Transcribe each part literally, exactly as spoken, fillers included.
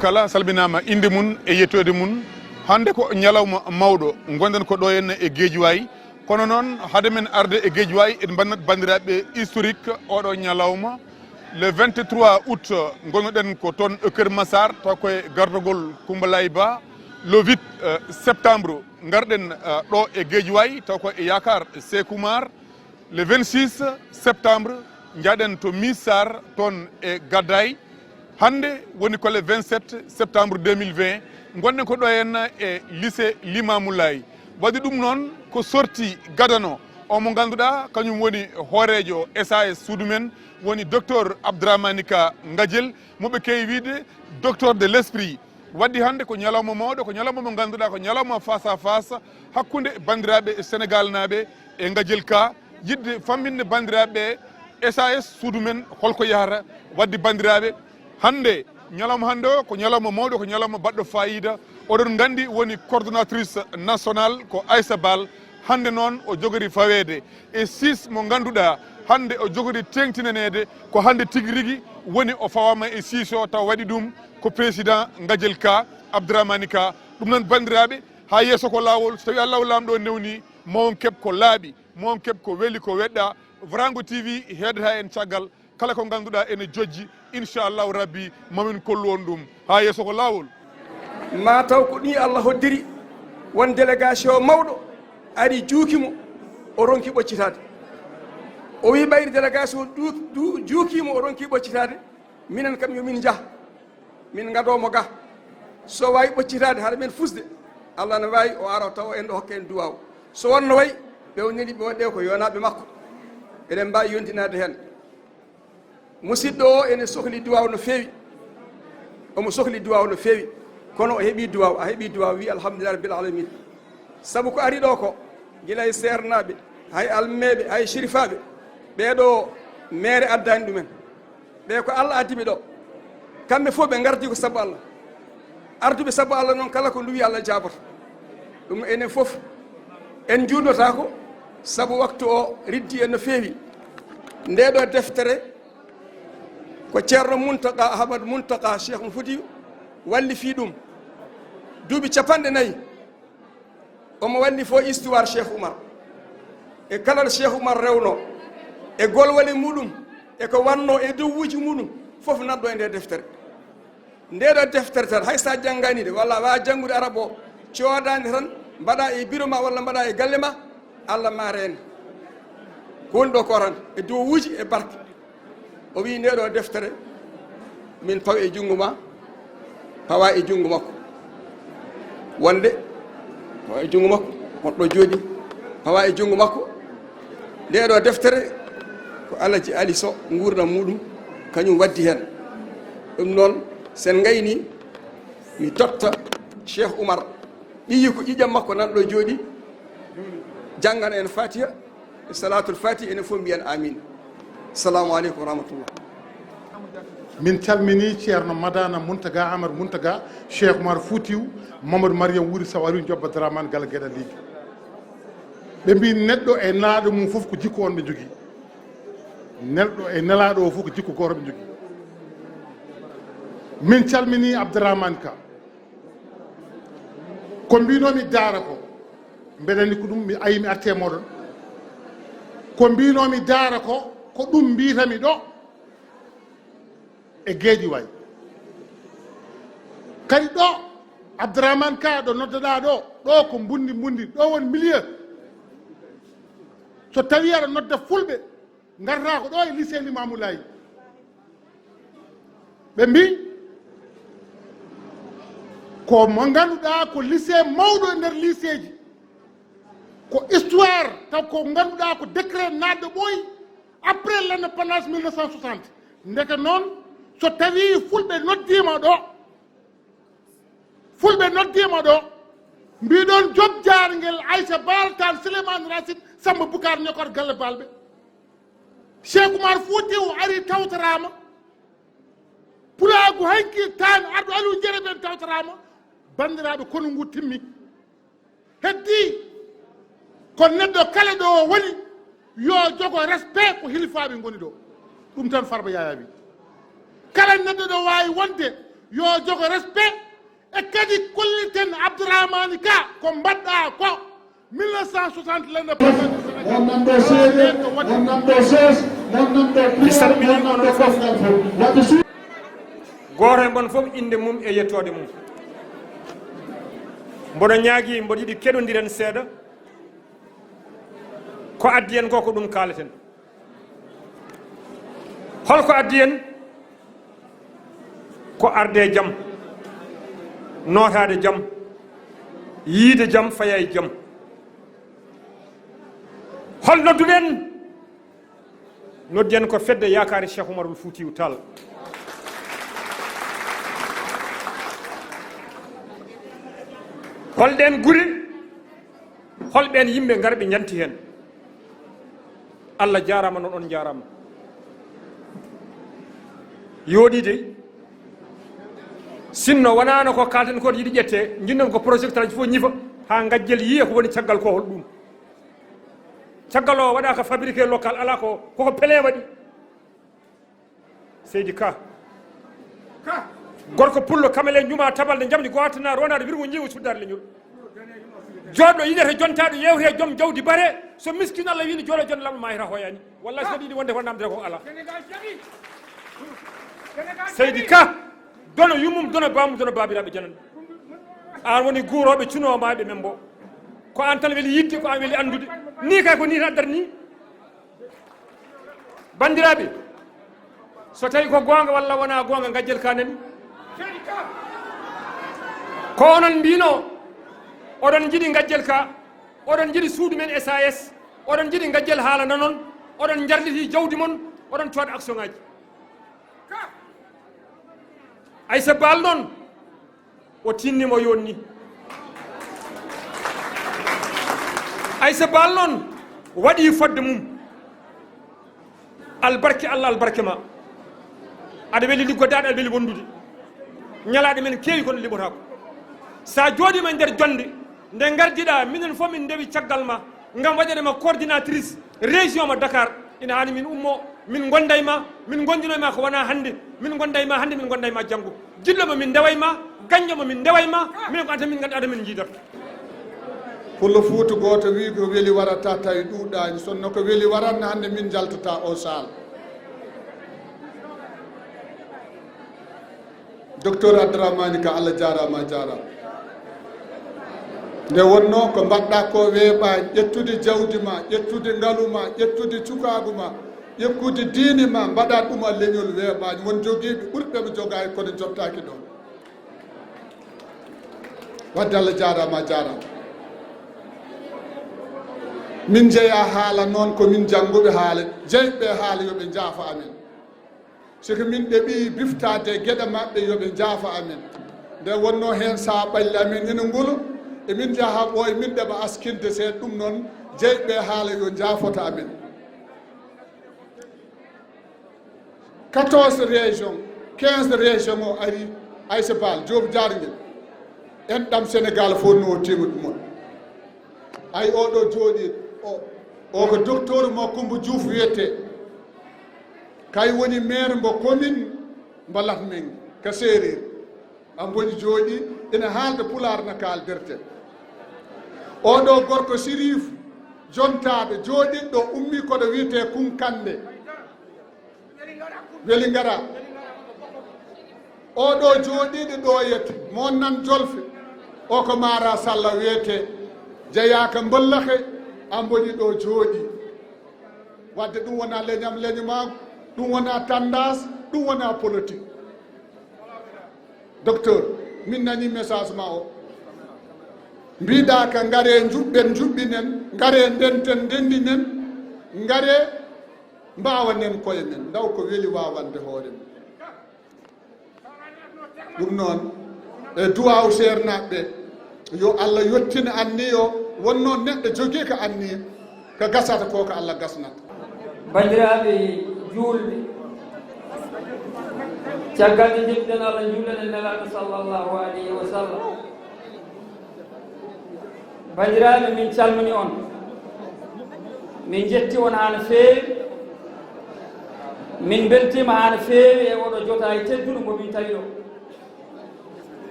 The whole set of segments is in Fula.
Kala salminaama innde mum e yettoode mum. Hannde ko ñalawma mawɗo, ngonɗen ko ɗo henna e Guédiawaye. Kono noon, hade men arde e Guédiawaye, en mbannat banndiraaɓe historique oɗo ñalawma. Le vingt-trois août, ngonnoɗen ko toon e Kër Massar, taw koye gardagol Koumba Laye Ba. Le huit, euh, septembre, ngarɗen, euh, ɗo e Guédiawaye, taw ko e Yakar Sekou Oumar. Le vingt-six septembre, njaaɗen to Missar, toon e Gaddaye. Hannde woni ko le vingt-sept septembre deux mille vingt, ngonɗen ko ɗo henna e lycée Limamou Laye. Waɗi ɗum noon ko sorti gadano o mo ngannduɗaa kañum woni hooreejo S A S suudu men, woni docteur Abdourahmane Ka Ngadiel, mo ɓe keewi wiyde docteur de l'esprit. Waɗi hannde ko ñalawma mawɗo, ko ñalawma mo ngannduɗaa ko ñalawma face à face hakkunde banndiraaɓe Sénégal naaɓe e Ngadiel Ka, yiɗde famminde banndiraaɓe S A S suudu men holko yahata. Waɗi banndiraaɓe, hannde, ñalawma hannde o ko ñalawma mawɗo, ko ñalawma baɗɗo fayida. Oɗon nganndi woni coordonnatrice nationale ko Aissa Bal. Hannde noon o jogori faweede e six mo ngannduɗaa hannde o jogori teeŋtinaneede ko hannde tigi rigi woni o fawaama e six o, taw waɗi ɗum ko président Ngadiel Ka Abdourahmane Ka. Ɗum noon banndiraaɓe, haa yeeso ko laawol, so tawi Allahu Laamɗo newni, ma on keɓ ko laaɓi, ma on keɓ ko weli, ko weɗɗa. Vrango T V heedata en caggal. Kala ko ngannduɗaa ene jojji, inchallahu rabbi, mamin kollu on ɗum. Haa yeeso ko laawol. Ma taw ko ɗum Allah hoddiri, won délégation mawɗo ari juuki mo, o ronki ɓoccitaade. O wi ɓayri délégation ɗu-, ɗu-, juuki mo, o ronki ɓoccitaade, minen kam yo min njah, min ngadoo mo ga. So waawi ɓoccitaade hara men fusde, Allah ne waawi o ara tawa en ɗo hokka en duwaaw. So wonno wayi, ɓe o neli ɓe waɗde ko yonaaɓe makko. Eɗen mbaawi yontinaade heen. Musidɗo o ene sohli duwaaw no feewi. Omo sohli duwaaw no feewi. Kono o heɓii duwaaw, a heɓii duwaaw, wi alhamdulillahi rabbil alamin. Sabu ko ari ɗo ko, gila e seernaaɓe, hay almeeɓe, hay sirifaaɓe, ɓee ɗo meere addaani ɗumen. Ɓee ko Allah addi ɓe ɗo. Kamɓe fof ɓe ngardi ko sabu Allah. Arduɓe sabu Allah noon, kala ko nduwi Allah jaaboto. Ɗum enen fof en njuurnotaako, sabu waktu o riddi en no feewi. Nde ɗo deftere ko Ceerno Muntaka Ahmad Muntaka Cheikh Mufutiyu wallifi ɗum. Duuɓi capanɗe nayi, omo walli fof histoire Cheikh Oumar, e kala ɗo Cheikh Oumar rewno, e golwale muɗum, e ko wanno e dowuuji muɗum, fof nanɗo e nde deftere. Nde ɗo deftere tan, hay sa janngani nde, walla a waawa janngude arab o, cooda nde tan, mbaɗa e biro ma walla mbaɗa e galle ma, Allah ma reene. Ko woni ɗo ko tan, e dowuuji e barke. O wi nde ɗo deftere, min pawa e junngo ma, pawa e junngo makko. Wonde, pawa e junngo makko, wonɗo jooɗi, pawa e junngo makko. Nde ɗo deftere, ko Alaji Ali Sow, nguurndam muɗum, kañum waddi heen. Ɗum noon, sen ngayni, mi totta Cheikh Oumar, ɓiyi ko ƴiƴam makko nan ɗo jooɗi, janngana en Fatiha, e Salatul Fatiha, enen fof mbiyen amin. Assalamu aleykum wa rahmatullah. Min calmini Ceerno Madana Muntaga Amar Muntaga, Cheikh Oumar Foutiou, Mamadou Mariam Wuri Sawari, Jobba Dramane Gala Geɗa Leydi. Ɓe mbi neɗɗo e nelaaɗo mum fof ko jikku on ɓe njogii. Nelɗo e nelaaɗo o fof ko jikku gooto ɓe njogii. Min calmini Abdourahmane Ka. Ko mbinomi daara ko, mbeɗa anndi ko ɗum mi ayi mi arti e mooɗon. Ko mbinomi daara ko, ko ɗum mbitami ɗo e Guédiawaye. Kadi ɗo, Abdourahmane Ka, ɗo noddaɗaa ɗo, ɗo ko Mbundi Mbundi, ɗo woni milieu. So tawi aɗa nodda fulɓe, ngarata ko ɗo e lycée Limamou Laye. Ɓe mbi ko mo ngannduɗaa ko lycée mawɗo e nder lycée ji. Ko histoire, taw ko ngannduɗaa ko décret naatde ɓooyi après l'indépendance mille neuf cent soixante. Ndeke noon, so tawi fulɓe noddiima ɗo, fulɓe noddiima ɗo, mbiɗon Joop Jaarngel, Aïcha Baal Taan, Souleymane Racine, Samba Boucar Niokor, Galle Balɓe. Cheikh Oumar Foutiou ari tawtoraama. Pulaagu hanki taan arɗo Aliou Jere ɓen tawtoraama. Banndiraaɓe, konu ngu timmi. Heddi ko neɗɗo kala ɗo woni yo jogo respect ko hilifaaɓe ngoni ɗo. Ɗum tan Farba Yaya wi. Kala neɗɗo ɗo waawi wonde Yo jogo respect. E kadi kolliten Abdourahmane Ka ko mbaɗɗa ko mille neuf cent soixante l'indépendance du Sénégal. Won nan ɗo seeɗa, won nan ɗo sees, won nan ɗo mi salmini onon fof. Gooto e mon fof innde mum e yettoode mum. Mboɗo ñaagi, mboɗo yiɗi keɗondiren seeɗa. Ko addi en ko, ko ɗum kaaleten. Holko addi en? Ko arde jam, nootaade jam, yiide jam, faya e jam. Hol nodduɗen? Noddi en ko fedde yaakaare Cheikh Oumarul Foutiyou Tall. Holɗen guri? Holɓeen yimɓe ngarɓe njanti heen? Allah jaaraama, noon on njaaraama. Yooɗii de, sinno wanaano ko kaalten ko yiɗi ƴettee, njiɗ-ɗon ko projecteur aji fof ñifa haa ngajjel yiya ko woni caggal ko hol ɗum. Caggal o waɗaaka fabriqué local, alaa ko, koko pele waɗi. Seydi Ka. Gorko pullo kamale ñuma tabal nde jamdi goo attana ronaade wirgo ñiiwo suddaade leñol. Joɗɗo yiɗete jontaɗo yewte joom jawdi bare so miskin Allah wini joɗo jon lamɗo ma hita hoyani. Wallahi so ɗiɗi wonde ko namde ko ala. Seydi Ka, dono yummum, dono bamum, dono babiraɓe jananɓe. An woni guuroɓe cunomaɓe men mbo. Ko an tan weli yidde, ko an weli andude. Ni kay ko ni tan addata ni. Banndiraaɓe, so tawi ko goonga walla wonaa goonga, ngajjel ka nani. Ko onon mbino, oɗon njiɗi ngajjel ka, oɗon njiɗi suudu men S A S, oɗon njiɗi ngajjel haala nanon, oɗon njarliti jawdi mon, oɗon cooda action ngaji. Aysa Baal noon, o tinni mo yonni. Aysa Baal noon waɗi fodde mum. Albarke Allah, albarke ma. Aɗa weli liggodaade, aɗa weli wondude. Ñalaaɗe men keewi kono liɓotaako. Sa jooɗiima e nder jonde, nde ngardiɗa, minen fof min ndewi caggal ma, ngam waɗede ma coordinatrice région ma Dakar. Ina haani min ummo, min gonda e ma, min gondino e ma ko wona hannde, min gonda e ma hannde, min gonda e ma janngo. Jillo mo min ndewa e ma, gañjo mo min ndewa e ma, minen ko an tan min nganndu, an tan min njiidata. Pullo Fuuta gooto wi ko weli warata tawi ɗuuɗaani, sonno ko weli waratno hannde min njaltata o saal. Docteur Abdourahmane Ka, Allah jaaraama, a jaaraama. Nde wonno ko mbaɗɗa ko weeɓaani, ƴettude jawdi ma, ƴettude ngalu ma, ƴettude cukaagu ma, ƴettude diini ma, mbaɗa ɗum a leñol weeɓaani. Won jogiiɓe ɓurɓe ɓe jogaani kono jottaaki ɗoon. Wadde Allah jaaraama, a jaaraama. Min njeya haala noon ko min jannguɓe haala, jeyɓe haala yo ɓe njaafo amen. Siko min ɗeɓi biftaade geɗe maɓɓe, yo ɓe njaafo amen. Nde wonno heen sahaa ɓalli amen ina ngula, emin njaha ɓooy, min ɗeɓa askinde seeɗa. Ɗum noon, jeyɓe haala yo njaafoto amen. Quatorze région, quinze région o ari, Aysa Baal, Joob Jaarngel. En ɗam Senegaal fof no o timi ɗum on. Ay, oɗo jooɗi, o, o ko docteur mo Kumba Juuf wiyete. Kay woni maire mbo commune mbo Latmingué, ka Seereer. Amboñi jooɗi, ina haalda pulaar no kaaldirte. Oɗo gorko Sirif, jontaaɓe, jooɗiɗo ummi koɗo wiyete Kunkande. Weli ngara. Oɗo jooɗiiɗo ɗo yette, mo nan Jolfe. O ko Mara Salla wiyete, jeyaaka Mbollaxe, Amboñi ɗo jooɗi. Wadde ɗum wona leñam leñmaagu, ɗum wona tendance, ɗum wona politique. Docteur, min nani message ma o. Mbiɗa ka ngare njuɓɓen njuɓɓinen, ngare ndenten ndendinen, ngare mbawanen koye men, ndaw ko weli wawande hoore mum. Ɗum noon, e duwaw seernaaɓe, yo Allah yottin anniya o, wonno neɗɗo jogii ko anniya, ko gasata ko, ko Allah gasnata. Banndiraaɓe juulɓe, caggal nde njettuɗen Allah, njuulɗen e Nelaaɗo sallallahu alayhi wa sallam. Banndiraaɓe, min calmini on, min njetti on haa no feewi, min mbeltiima haa no feewi e oɗo jotaay tedduɗo mbo min tawi ɗo.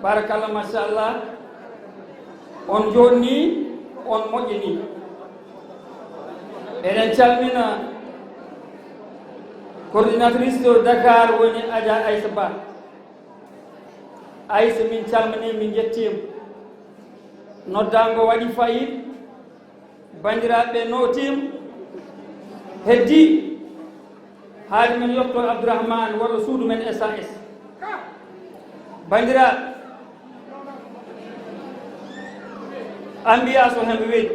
Barakallah, machallah. On njooɗnii, on moƴƴinii. Eɗen calmina coordinatrice to Dakar, woni Adja Aïssa Ba. Aïssa, min calminii, min njettii ma. Noddaango waɗi fayida. Banndiraaɓe, nootiima, heddii, haade men yetto Abdourahmane walla suudu men S A S. Banndiraaɓe, ambiance o hemɓe weeli,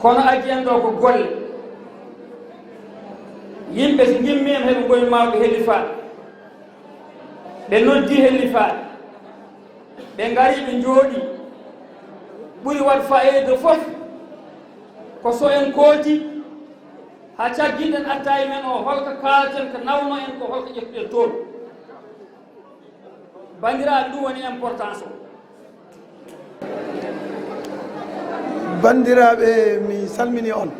kono addi en ɗo ko golle. Yimɓe so ngimmiima heɓe ngoni mawɓe hellifaaɓe, ɓe noddi hellifaaɓe. Ɓe ngari, ɓe njooɗi. Ɓuri waɗ fayida fof ko so en kooti haa caggiɗen attaye men o, holko kaalten, ko nawno en ko, holko ƴettuɗen toon. Banndiraaɓe, ɗum woni importance o. Banndiraaɓe, mi salmini on.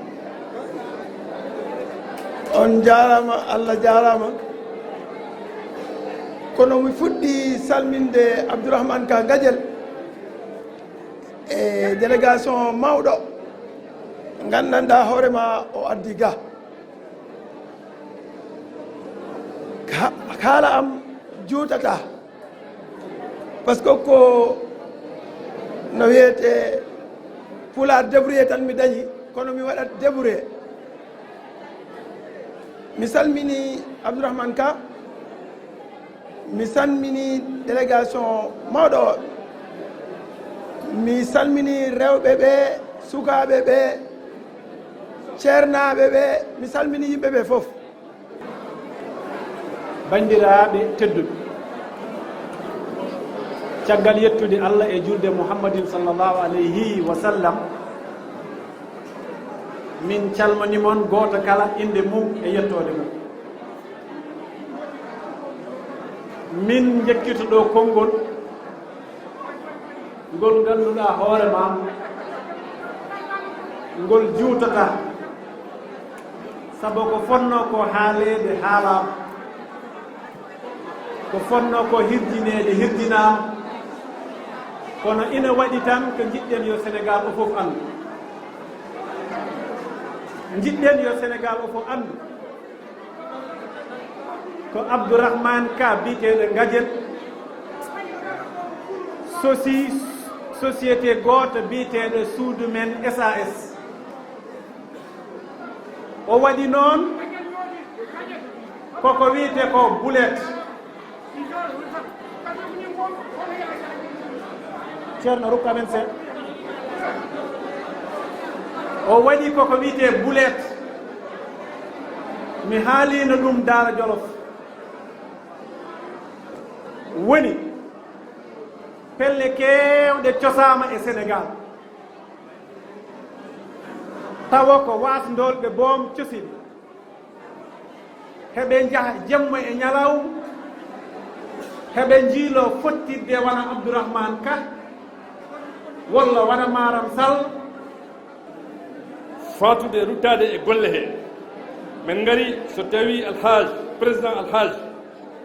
On njaaraama, Allah jaaraama. Kono mi fuɗɗi salminde Abdourahmane Ka Gadiel e délégation mawɗo, nganndanɗaa hoore ma o addi ga. Ka-, haala am juutata. Par ce que ko no wiyetee, Pulaar débrouillé tan mi dañi, kono mi waɗat débrouillé. Mi salmini Abdourahmane Ka, mi salmini délégation mawɗo o, mi salmini rewɓe ɓe, sukaaɓe ɓe, ceernaaɓe ɓe, mi salmini yimɓe ɓe fof. Banndiraaɓe tedduɓe, caggal yettude Allah e juulde Muhammadin sallallahu alayhi wa sallam, min calmini mon gooto kala innde mum e yettoode mum. Min njekkito ɗo konngol ngol ngannduɗaa hoore ma, ngol juutata, sabu ko fotnoo ko haaleede haalaama, ko fotnoo ko hirjineede hirjinaama, kono ina waɗi tan ko njiɗɗen yo Senegaal o fof anndu. Njiɗɗen yo Senegaal o fof anndu. Ko Abdourahmane Ka biyeteeɗo Gadiel sosi société gooto biyeteeɗo Suudu Men S A S. O waɗi noon koko wiyetee ko Bulet. Ceerno, rokku amen seeɗa. O waɗi koko wiyetee Bulet. Mi haaliino ɗum Daara Jolof. Woni pelle keewɗe cosaama e Senegaal. Tawa ko waasndoolɓe boom cosi ɗe. Heɓe njaha jemma e ñalawma, heɓe njiiloo fottidde wano Abdourahmane Ka, walla wano Maram Sall. Faatude e ruttaade e golle he, men ngari so tawi Alhaaj, Président Alhaaj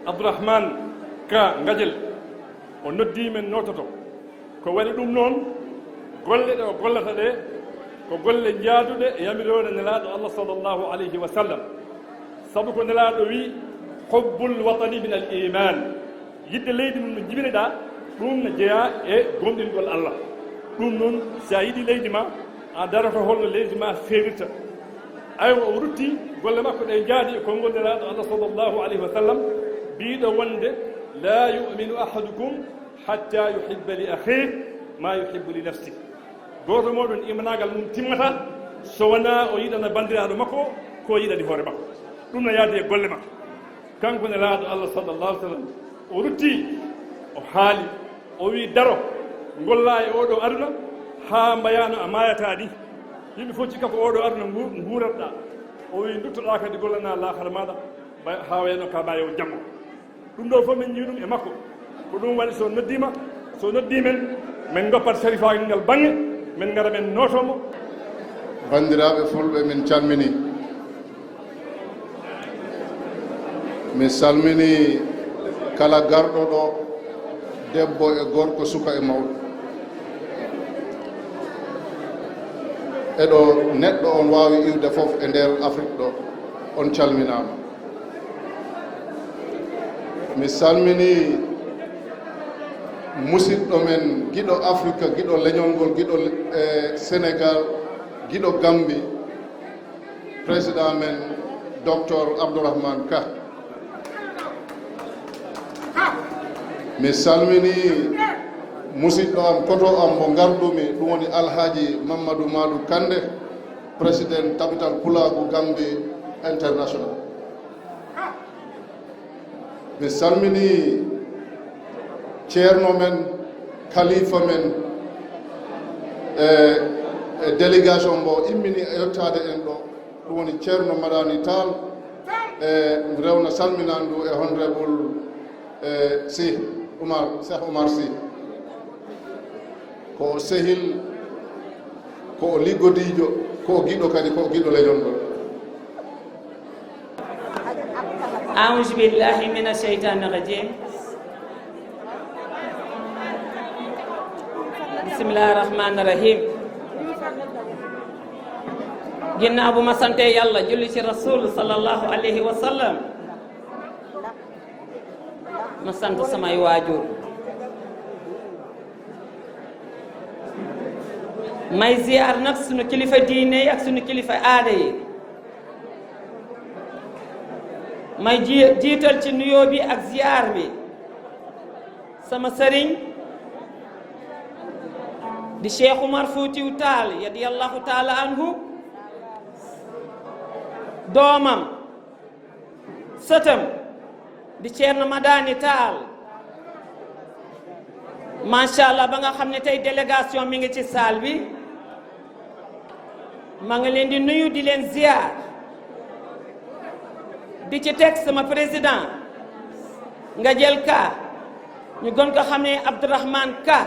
Abdourahmane Ka Gadiel, o noddii men noototo. Ko waɗi ɗum noon, golle ɗe o gollata ɗe, ko golle jaaduɗe e yamiroore Nelaaɗo Allah sallallahu alayhi wa sallam. Sabu ko Nelaaɗo wi, "Hubbul watani min al iman." Yiɗde leydi mum no jibiniɗaa, ɗum no jeyaa e gomɗingol Allah. Ɗum noon, si a yiɗi leydi ma, a daroto holno leydi ma feerirta. Aywa, o rutti golle makko ɗe njaadi e konngol Nelaaɗo Allah sallallahu alayhi wa sallam, biiɗo wonde, "La yu'minu ahadukum hatta yuhibba li akhihi ma yuhibbu li nafsihi." Gooto mooɗon imanaagal mum timmata so wonaa o yiɗana banndiraaɗo makko ko o yiɗani hoore makko. Ɗum no yaadi e golle makko. Kanko Nelaaɗo Allah sallallahu alaihi wasallam, o rutti, o haali, o wi, "Daro, ngolla e oɗo aduna haa mbayano a maayata ni." Yimɓe fof cikka ko oɗo aduna ngu-, nguuratɗa. O wi, "Nduttoɗa kadi gollana laakhara maɗa, bay-, haa wayano ka maayo janngo." Ɗum ɗo fof min njii ɗum e makko. Ko ɗum waɗi so noddima, so noddi men, min goppat sarifaagal ngal bannge, min ngara min nootomo. Banndiraaɓe fulɓe, min calmini. Mi salmini kala garɗo ɗo. Debbo e gorko, suka e mawɗo. E ɗo neɗɗo on waawi iwde fof e nder Afrik ɗo, on calminaama. Mi salminii musiɗɗo men, giɗo Afrika, giɗo leñol ngol, giɗo, eh, Senegal, giɗo Gambi, président men, Docteur Abdourahmane Ka. Mi salminii musiɗɗo am, koto am mo ngardumi, ɗum woni Alhaji Mamadou Madou Kande, président Capital Pulaagu Gambie International. Mi salminii ceerno men, kalifa men, e, e délégation mbo immini e yottaade en ɗo, ɗum woni ceerno Madani Tall, e rewna salminandu e honorable, e Sy Oumar, Cheikh Oumar Sy. Ko o sehil, ko o liggodiijo, ko o giɗo kadi, ko o giɗo leñol ngol. أعوذ بالله من الشيطان الرجيم. بسم الله الرحمن الرحيم. Ginnaaw bu ma sante Yàlla, julli ci Rasul sallallahu alayhi wa sallam, ma sant samay waajur. May ziar nag sunu kilifa diine yi ak sunu kilifa aada yi. May ji-, jiital ci nuyoo bi ak ziar bi sama sëriñ di Cheikh Oumar Foutiyou Tall, radiyallahu taala anhu, doomam, sëtam di Ceerno Madani Tall. Macha Allah, ba nga xam ne tey délégation mi ngi ci salle bi, ma nga leen di nuyu, di leen ziar, di ci teg sama président nga jël Ka, ñu gën ko xam ne Abdourahmane Ka.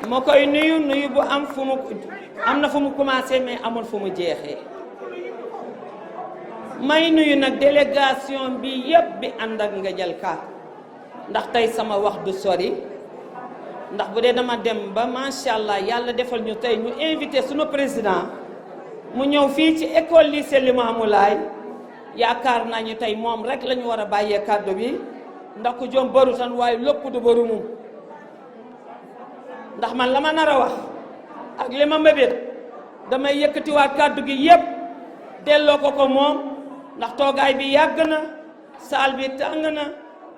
Ma koy nuyu, nuyu bu am fu mu, am na fu mu commencé, mais amul fu mu jeexee. May nuyu nag délégation bi yépp bi ànd ak nga jël Ka, ndax tey sama wax du sori, ndax bu dee dama dem ba, macha Allah, Yàlla defal ñu tey ñu invité sunu président mu ñëw fii ci école lycée Limamou Laye, yaakaar nañu tey moom rek la ñu war a bàyyee kàddu bi, ndax ku jom baru tan waaye lépp du baru mum. Ndax man la ma nar a wax ak li ma mébét, damay yëkkatiwaat kàddu gi yépp delloo ko ko moom, ndax toogaay bi yàgg na, salle bi tàng na,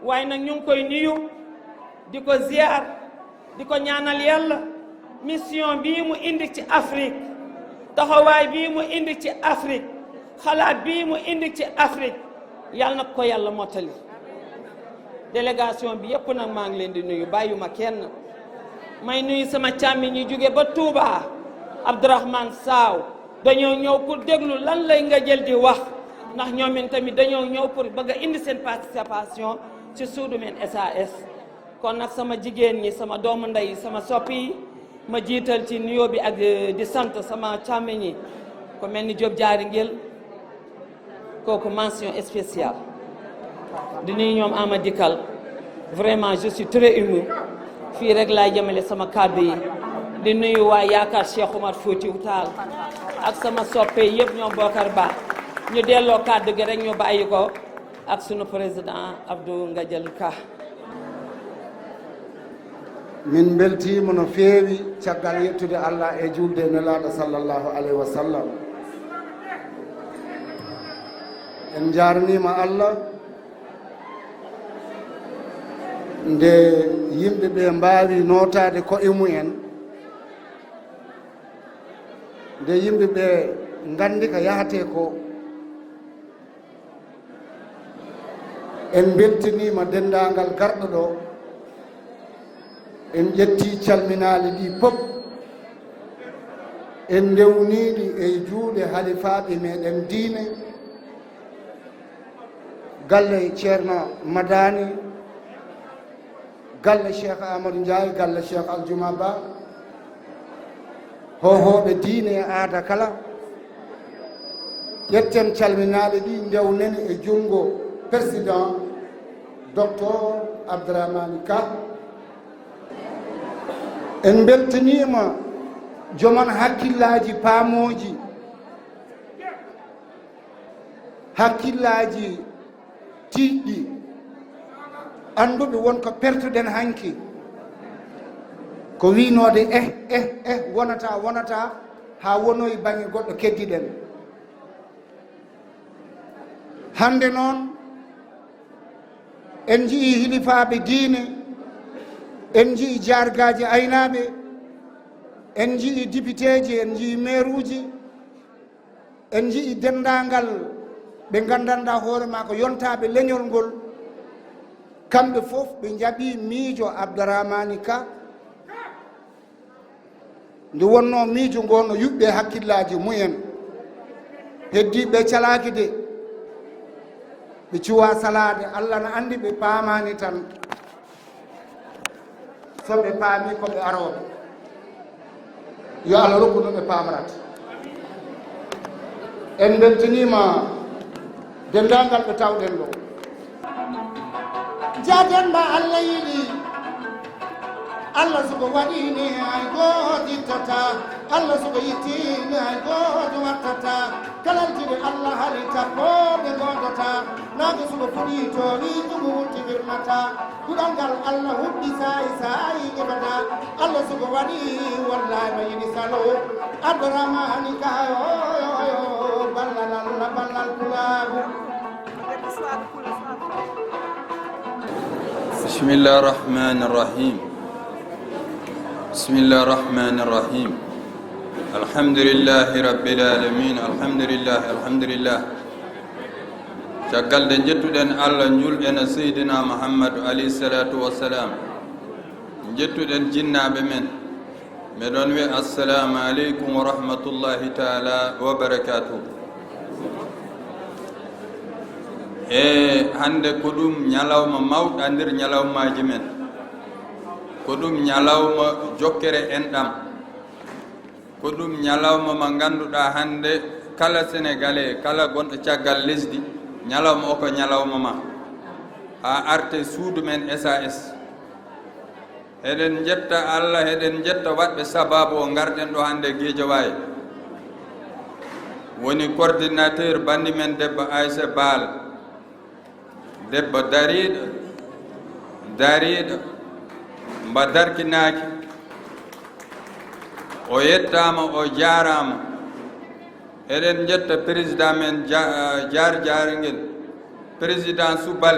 waaye nag ñu ngi koy nuyu, di ko ziar, di ko ñaanal Yàlla mission bii mu indi ci Afrique, taxawaay bii mu indi ci Afrique, xalaat bii mu indi ci Afrique, Yàlla na ko Yàlla mottali. Délégation bi yépp nag maa ngi leen di nuyu, bàyyuma kenn. May nuyu sama càmmiñ ñi jóge ba Touba, Abdourahmane Saw, dañoo ñëw pour déglu lan lay nga jël di wax, ndax ñoom it tamit dañoo ñëw pour bëgg a indi seen participation ci Sud Men S A S. Kon nag sama jigéen ñi, sama doomu ndey, sama soppi yi, ma jiital ci nuyoo bi ak, eh, di sant sama càmmiñ yi, ko mel ni Diop Diary Nguel, kooku mention spéciale. Di nuyu ñoom Amady Kal, vraiment je suis très ému, fii rek laay jëmale sama kàddu yi. Di nuyu waa yaakaar Cheikh Oumar Foutiyou Tall ak sama soppe yépp, ñoom Bokar Ba. Ñu delloo kàddu gi rek, ñu bàyyi ko ak sunu président Abdou Ngadial Ka. Min mbeltiima no feewi caggal yettude Allah e juulde e Nelaaɗo sallallahu alayhi wa sallam. En njaarniima Allah nde yimɓe ɓe mbaawi nootaade ko'e mumen, nde yimɓe ɓe nganndi ko yahatee ko. En mbeltiniima denndaangal garɗo ɗo, en ƴetti calminaali ɗi pop, en ndewnii ɗi e juuɗe halifaaɓe meɗen diine, galle Ceerno Madani, galle Cheikh Amadou Ndiaye, galle Cheikh Aljuma Ba, hoohooɓe diine e aada kala. Ƴetten calminaali ɗi, ndewnen e junngo président Docteur Abdramane Ka. En mbeltaniima joom on hakkillaaji paamooji, hakkillaaji tiiɗɗi, annduɓe won ko pertuɗen hanki, ko wiynoode eh, eh, eh, wonata, wonata, haa wonoyi baŋŋe goɗɗo keddiɗen. Hannde noon, en njiyii hilifaaɓe diine, en njiyii jaargaaji aynaaɓe, en njiyii dipiteeji, en njiyii meeruuji, en njiyii denndaangal ɓe nganndanɗaa hoore maa ko yontaaɓe leñol ngol. Kamɓe fof ɓe njaɓii miijo Abdramane Ka. Nde wonnoo miijo ngoo no yuɓɓi e hakkillaaji mumen, heddii ɓe calaaki de, ɓe cuwaa salaade. Allah na anndi ɓe paamaani tan. So ɓe paamii ko ɓe arooɓe. Yo Allah rokku no ɓe paamrata. En mbeltaniima denndaangal ɓe tawɗen ɗo. Jaaden ma Allah yiɗi. Allah suko waɗiini hay gooto ittata. Allah suko yittiini hay gooto wattata. Kala altine Allah haali tappooɓe ngoodata. Naange suko fuɗii to wiitungu wutti wirmata. Kuɗal ngal Allah huɓɓi saayi saayi ƴeɓata. Allah suko waɗi wallahi ma yiɗi salo. Abdramane Ka yo, yo, yo, ballal Allah, ballal pulaagu. بسم الله الرحمن الرحيم. بسم الله الرحمن الرحيم. الحمد لله رب العالمين. الحمد لله، الحمد لله. Caggal nde njettuɗen Allah, njuulɗen e Seydina Muhammadu alayhi salatu wassalam, njettuɗen jinnaaɓe men. Miɗon wiya, Assalaamu aleykum wa rahmatullahi taala wa barakaatuh. E hannde ko ɗum ñalawma mawɗo nder ñalawmaaji men. Ko ɗum ñalawma jokkere enɗam. Ko ɗum ñalawma mo ngannduɗaa hannde kala Sénégalais, kala gonɗo caggal lesdi, ñalawma o ko ñalawma ma. Haa arte suudu men S A S. Eɗen njetta Allah, eɗen njetta waɗɓe sabaabu o ngarɗen ɗo hannde Guédiawaye. Woni coordinateur banndi men debbo Aïssa Baal. Debbo dariiɗo, dariiɗo, mba darkinaaki. O yettaama, o jaaraama. Eɗen njetta président men Ja-, Jaar Jaarngel, président Subal.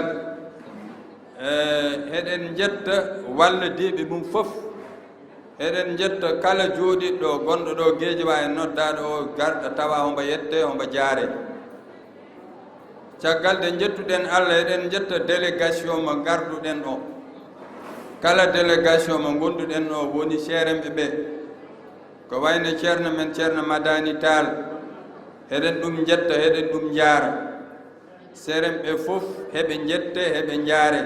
E, eɗen njetta wallodiiɓe mum fof. Eɗen njetta kala jooɗiiɗo ɗo, gonɗo ɗo Guédiawaye, noddaaɗo o, garɗo tawa hombo yettee, hombo jaaree. Caggal nde njettuɗen Allah, eɗen njetta délégation mo ngarduɗen o. Kala délégation mo ngonduɗen o woni ceerenɓe ɓe. Ko wayno ceerno men, Ceerno Madani Tall. Eɗen ɗum njetta, eɗen ɗum njaara. Seerenɓe fof heɓe njette, heɓe njaare.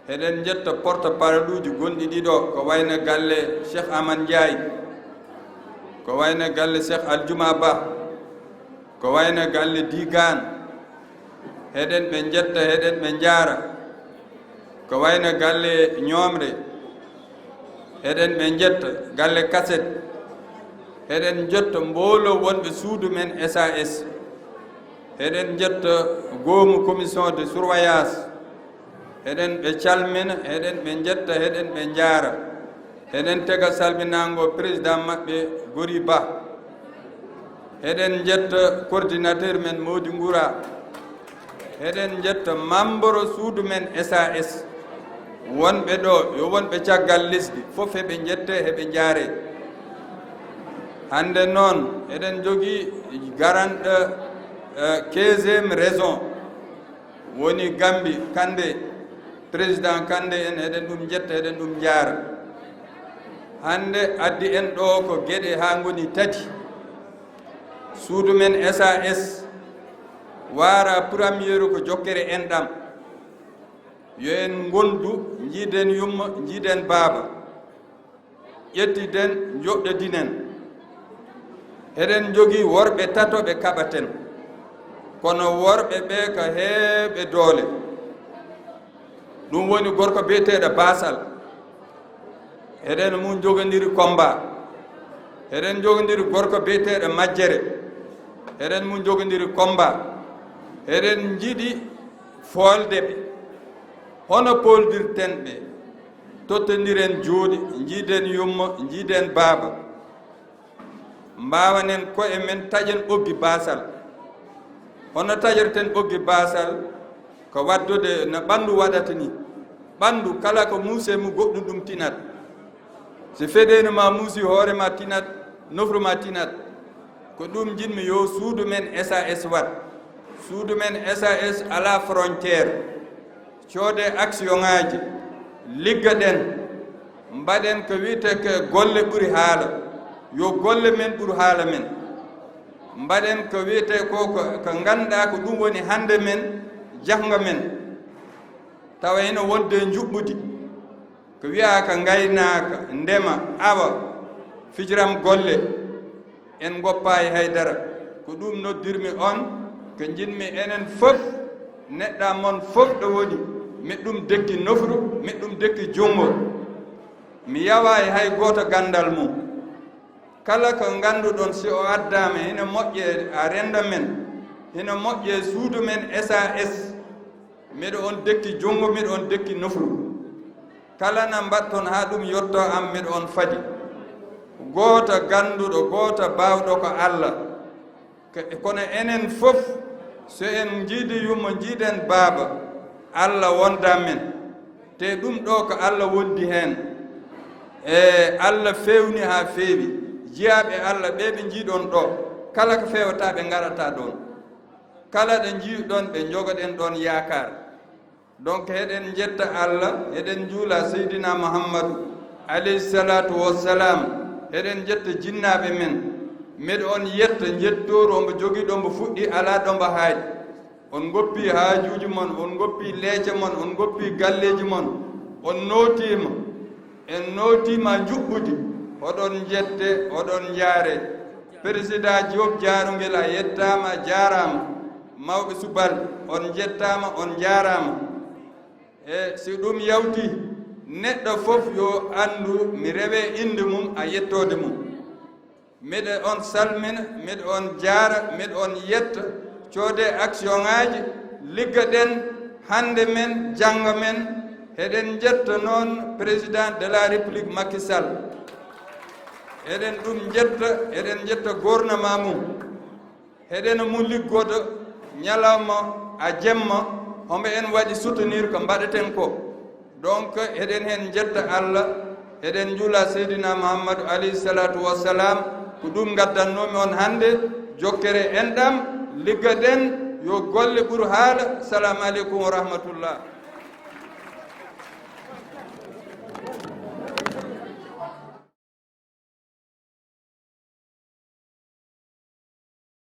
Eɗen njetta porte-parole uji gonɗi ɗiɗo, ko wayno galle Cheikh Aman Ndiaye, ko wayno galle Cheikh Aljuma Ba, ko wayno galle Digaan. Eɗen ɓe njetta, eɗen ɓe njaara. Ko wayno galle Ñoomre, eɗen ɓe njetta, galle Kaset. Eɗen njetta mboolo wonɓe suudu men S A S. Eɗen njetta goomu commission de surveillance. Eɗen ɓe calmina, eɗen ɓe njetta, eɗen ɓe njaara. Eɗen tega salminaango président maɓɓe Gori Ba. Eɗen njetta coordinateur men Mody Ngoura. Eɗen njetta membre suudu men S A S. Wonɓe ɗo, yo wonɓe caggal lesdi, fof heɓe njette, heɓe njaare. Hannde noon, eɗen njogii garanɗo, eh, quinzième région. Woni Gambi, Kande, président Kande en, eɗen ɗum njetta, eɗen ɗum njaara. Hannde addi en ɗo ko geɗe haa ngoni tati. Suudu men S A S waara premier ko jokkere enɗam. Yo en ngondu, njiiden yumma, njiiden baaba. Ƴettiden, njoɗɗodinen. Eɗen njogii worɓe tato ɓe kaɓaten. Kono worɓe ɓe ko heewɓe doole. Ɗum woni gorko biyeteeɗo Basal. Eɗen mum njogondiri combat. Eɗen njogondiri gorko biyeteeɗo Majjere. Eɗen mum njogondiri combat. Eɗen njiɗi foolde ɓe. Hono pooldirten ɓe? Tottondiren juuɗe, njiiden yumma, njiiden baaba. Mbaawanen koye men, taƴen ɓoggi Basal. Hono taƴirten ɓoggi Basal? Ko waɗdude no ɓanndu waɗata ni. Ɓanndu kala ko muusee mu goɗɗum ɗum tinat. Si feɗeeni ma muusi hoore ma tinat, nofru ma tinat. Ko ɗum njiɗmi yo suudu men S A S waɗ. Suudu men S A S alaa frontière. Coodee aksiyoŋaaji, liggoɗen, mbaɗen ko wiyetee ko golle ɓuri haala, yo golle men ɓur haala men. Mbaɗen ko wiyetee ko, ko, ko ngannduɗaa ko ɗum woni hannde men, janngo men. Tawa hino wonde njuɓɓudi, ko wiyaa ko ngaynaaka, ndema, awa, fijiram golle. En ngoppaay haydara. Ko ɗum noddirmi on, ko njiɗmi enen fof, neɗɗa mon fof ɗo woni, mi ɗum dekki nofru, mi ɗum dekki junngo. Mi yawaay hay gooto ganndal mum. Kala ko ngannduɗon, si o addaama, hino moƴƴe a rennda men, hino moƴƴe suudu men S A S. Miɗo on dekki junngo, miɗo on dekki nofru. Kala na mbaɗton haa ɗum yotto am, miɗo on fadi. Gooto gannduɗo, gooto baawɗo ko Alla. Ko-, kono enen fof, so en njiidi yumma, njiiden baaba, Alla wonda men. Te ɗum ɗo ko Alla wondi heen. E Alla feewni haa feewi. Jiyaaɓe Alla ɓe ɓe njiiɗon ɗo, kala ko feewata ɓe ngarata ɗoon. Kala ɗo njiiɗon ɓe, njogoɗen ɗoon yaakaar. Donc, heɗen njetta Alla, heɗen njuula Seydina Muhammadu, alayhi salaatu wassalam, heɗen njetta jinnaaɓe men. Miɗo on yetta njettooru, ombo jogii ɗo mbo fuɗɗi, alaa ɗo mbo haaɗi. On ngoppi haajuuji mon, on ngoppi leece mon, on ngoppi galleeji mon, on nootiima. En nootiima njuɓɓudi, oɗon njette, oɗon njaare. Président Diop Jaarungel, a yettaama, a jaaraama. Mawɓe Subal, on njettaama, on njaaraama. E si ɗum yawti, neɗɗo fof yo anndu mi rewe innde mum, a yettoode mum. Miɗo on salmina, miɗo on jaara, miɗo on yetta. Coodee aksiyoŋaaji, liggoɗen hannde men, janngo men. Heɗen njetta noon Président de la République Macky Sall. Eɗen ɗum njetta, eɗen njetta gouvernement mum. Heɗen mo liggodo ñalawma a jemma, hombo en waɗi soutenir ko mbaɗeten ko. Donc, heɗen heen njetta Alla, heɗen njuula Seydina Muhammadu alayhi salatu wassalam. Ko ɗum ngaddannoomi on hannde, jokkere enɗam, liggoɗen, yo golle ɓur haala. Salamu aleykum wa rahmatullah.